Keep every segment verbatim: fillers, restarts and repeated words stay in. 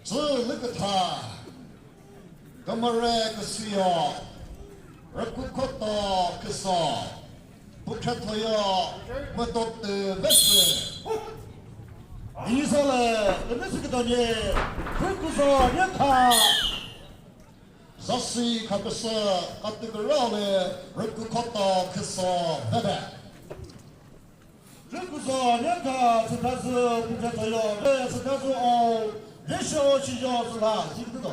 Tsü lükütha, kümüre küsüyo, rükükhoto küso, pükrethoyo, mütotü vesü. Isale, kümüsü kütonye, rüküzo nyetha. Zasi khaküsü, katükürale, rükükhoto küso, veve. Rüküzo nyetha sütazü pükrethoyo, ve sütazü o, ve sho chiyo süla, ziküdo.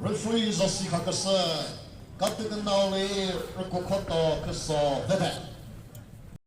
Referee zasi khaküsü, katükünao le rükükhoto küso veve.